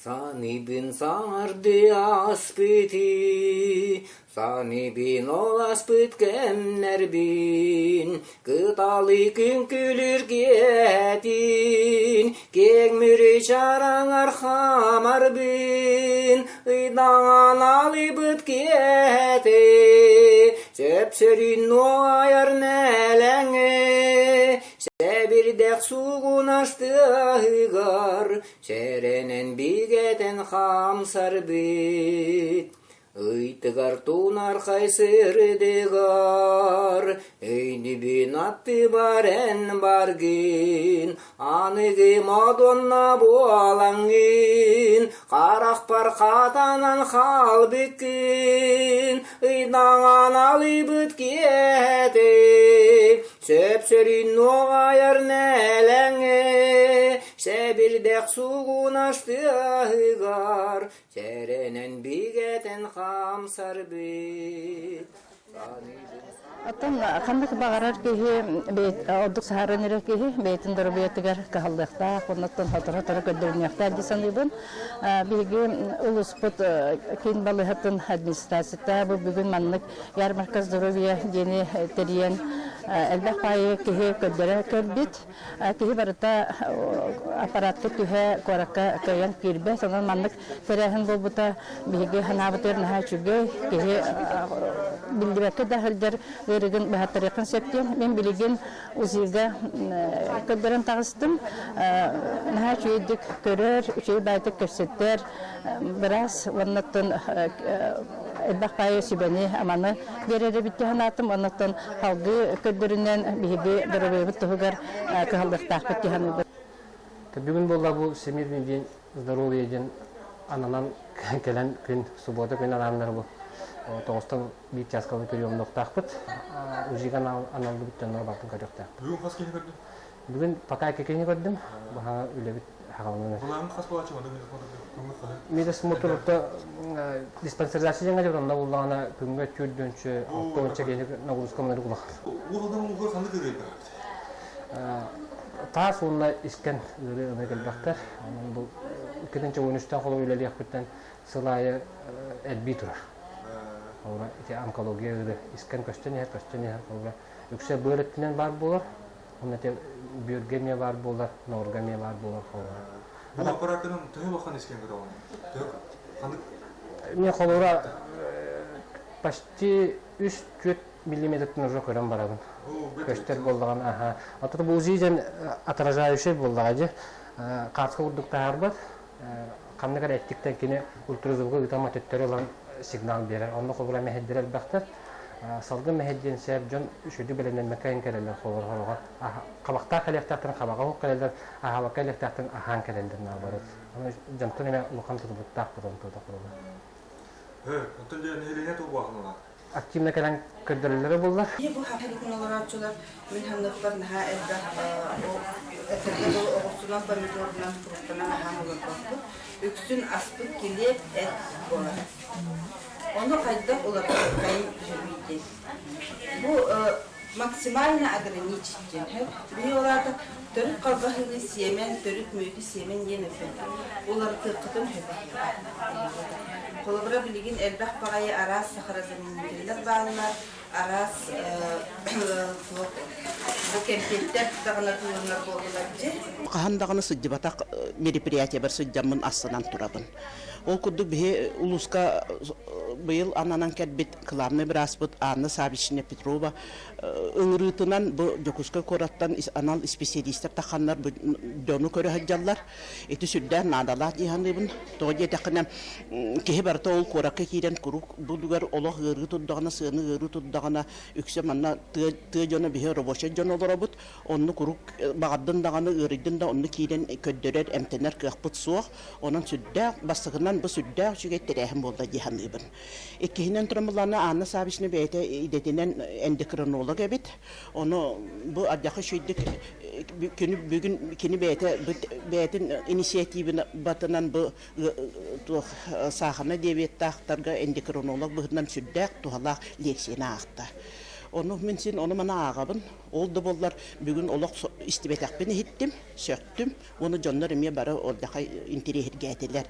Саныыбын саҥардыы ааспыты, саныыбын ол ааспыт кэмнэрбин, кыталы күн күлүргэтин, киэҥ мүрү чараҥар хаамарбын, ыйдаҥан алыйбыт киэһэти, сөп-сөрүүн нуойар нэлэҥи, сэбирдэх суугунас тыаһыгар Сэрэнэн бигэтэн хаамсарбыт, ыйтыгар туунархай сырдыгар, өйдүбүн аттыбар эн баргын, аныгы модонно буолаҥҥын, харахпар хатанан хаалбыккын, ыйдаҥан алыйбыт киэһэтэ, сөп-сөрүүн нуоҕайар нэлэҥэ, Сэбирдэх суугунас тыаһыгар сэрэнэн бигэтэн хаамсарбыт. Оттон ханнык баҕарар киһи ордук саһаран эрэр киһи бэйэтин доруобуйатыгар кыһаллыахтаах, оннуттан сотору-сотору көрдөрүнүөхтээх дии саныыбын. Биһиги улууспут киин балыыһатын администрацията бу бүгүн маннык ярмарка здоровья диэни тэрийэн элбэх баайы киһи көрдөрө кэлбит. Киһи барыта аппаратка түһэ, куоракка кыайан киирбэт. Онон маннык тэрээһин буолбута биһиги санаабытыгар наһаа үчүгэй. Киһи биллибэккэ да сылдьар ыарыыгын быһаттарыаххын сөп диэн. Мин билигин УЗИга көрдөрөн таҕыстым. Наһаа үчүгэйдик көрөр, үчүгэй баайдык кэпсэтэр быраас уонна элбэх баайы сүбэни аманы биэрэр эбит дии санаатым. Оннуттан салгыы көрдөрүнэн биһиги доруобуйабыт туһугар кыһаллыахтаахпыт дии саныыбын. Бүгүн буолла бу Всемирный день здоровья диэн ананан кэлэн күн суббота күн анааннар бу тоҕустан биир чааска көрүөхтаахпыт. УЗИга аналлыбыт дьоннор бартын көрүөхтээхпит. Бүгүн хас киһи көрдүн? Бүгүн пока кини көрдүм. Баха үлэбит хаҕаланан. Былаан хас болачы онда Медосмотр диспансеризация дьаҥа дьон онно буллаҕына күҥҥэ түүрдүнчү алтонча киһи нагрузка мунар улахан. Уолдан улугар ханнык ыарыы баар? Таас уонна искэн ыарыы ына кэлбэхтэр. Онон бу иккитинчи уон үстэн холо үлэлиэхпиттэн сыл аайы элбии турар. Холобура ити онкология ыарыы искэн көстөн иһэр, көстөн иһэр. Холобура үксэ быар өттүнэн баар буолар. Онно ити бүөргэ эмиэ баар буолар, ноорго эмиэ баар буолар холобура. Бу аппарааттарын төһө улахан искэн көрөҕүн? Төһө ханнык? Мен холобура почти 3-4 миллиметртэн уже көрөн барабын. Көстөр буоллаҕына, аха. Ата бу УЗИ диэн отражающий буоллаҕа дии. Кааска курдук таһаарбат. Ханнык эрэ эттиктэн кини ультразвугу ыытан төттөрү ылан сигнал биэрэр. Онно холобура мэһэйдэр элбэхтэр. Салгын мэһэйдиэн сөп дьон үчүгэйдик бэлэмнэммэккэ иһин кэлэллэр холобура хабахтаах кэлиэхтээхтэрин хабаҕа уһук кэлэллэр, аһаабакка кэлиэхтээхтэрин аһаан кэлэллэр наоборот. Аны дьонтон эмэ улахан тутулуктаах потом тута холобура. Оттон дьэ нэһилиэнньэ туох Активно кэлэн көрдөрөллөрө буоллар. Бу хаппытын олорооччулар мин ханныктар наһаа элбэх этэргэ дылы оҕурсунан, помидорунан, фруктанан аһаан олорбоппут. Үксүн аспыт килиэп, эт буолар. Ону хайдах уларытыаххайын сөбүй диэн. Бу максимально ограничить диэн. Биһи ол аата төрүт халбаһыыны сиэмэн, төрүт мүөтү сиэмэн диэн эппэккэ уларытыаххытын сөп. Холобура, билигин элбэх баҕайы араас сахарозаменителлэр бааллар, араас бу кэмпиэттэр даҕаны атыыланар буоллулар дьэ. Хаһан даҕаны сылдьыбатах мероприятиебар сылдьаммын астынан турабын. Ол курдук биһи улууска быйыл ананан кэлбит кылаабынай бырааспыт Анна Саввична Петрова ыҥырыытынан бу Дьокуускай куораттан анал исписэлиистэр тахханнар бу дьону көрө сылдьаллар. Ити сүрдээх наадалаах дии саныыбын. Тоҕо диэтэххинэ, киһи барыта ол куоракка киирэн куруук булугар олох ыарыы турдаҕына, сыаны ыарыы турдаҕына, үксэ манна тыа, тыа дьоно биһи рабочай дьон олоробут. Онно куруук баҕардын даҕаны, ыарыйдын да онно киирэн көрдөрөр, эмтэнэр кыахпыт суох. Онон сүрдээх, бастакынан бу сүрдээх үчүгэй тэрээһин буолла дии саныыбын. Иккиһинэн туран буллаҕына, Анна Саввична бэйэтэ идэтинэн эндокринолог эбит. Ону бу ардьаха үчүгэйдик күнү бүгүн кини бэйэтэ бэйэтин инициативатынан бу туох саахарнай диабеттаахтарга эндокринолог быһыытынан сүрдээх туһалаах лекцияны аахта. Ону мин син ону мана ааҕабын. Ол да буоллар бүгүн олох истибэтэхпин иһиттим, сөхтүм. Уонна дьоннор эмиэ бары олдьахай интириэһиргээтилэр.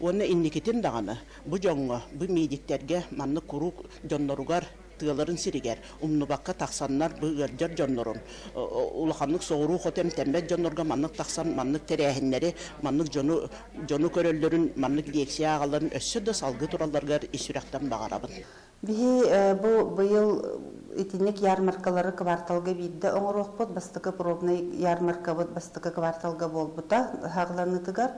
Уонна инникитин даҕаны бу дьоҥҥо, бу медиктэргэ маннык куруук дьонноругар тыаларын сиригэр умнубакка тахсаннар бу ыалдьар дьоннорун улаханнык соҕуруу хоту эмтэммэт дьоннорго маннык тахсан маннык тэрээһиннэри маннык дьону дьону көрөллөрүн маннык лекция ааҕалларын өссө да салгыы туралларыгар ис сүрэхтэн баҕарабын. Биһи бу быйыл итинник ярмаркалары кварталга биирдэ оҥоруохпут. Бастакы пробный ярмаркабыт бастакы кварталга буолбута хаҕыланыытыгар.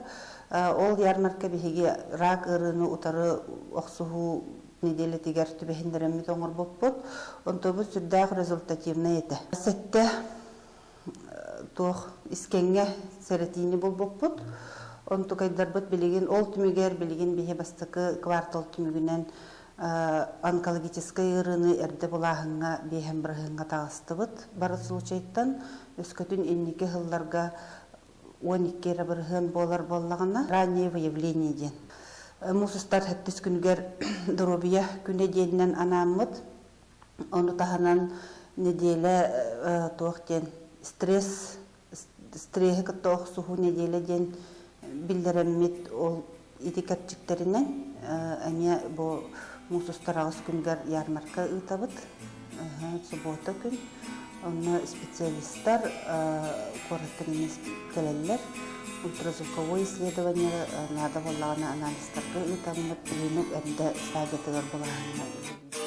Ол ярмарка биһиги рак ыарыыны утары охсуһуу нэдиэлэтигэр түбэһиннэрэммит оҥорбуппут. Онтубут сүрдээх результативнай этэ. Сэттэ туох искэҥҥэ сэрэтиини булбуппут. Онтукайдарбыт билигин ол түмүгэр билигин биһи бастакы квартал түмүгүнэн онкологическай ыарыыны эрдэ булааһыҥҥа биэһэн бырыһыаҥҥа таҕыстыбыт. Бары случайтан өскөтүн инники сылларга 12 эрэ бырыһыан буолар буоллаҕына, раннее выявление диэн. Муус устар сэттис күнүгэр доруобуйа күнэ диэнинэн анааммыт. Ону таһынан нэдиэлэ туох диэн стресс стреһи кытта охсуһуу нэдиэлэ диэн биллэрэммит ол ити кэрчиктэринэн эмиэ бу муус устар аҕыс күнүгэр ярмарка ыытабыт. Суббота күн. Онно специалистар куораттан эмиэ кэлэллэр. Ультразвуковое исследование наада буоллаҕына анализтарга ыытаммыт рынок эрдэ стадиятыгар булааһыҥҥа.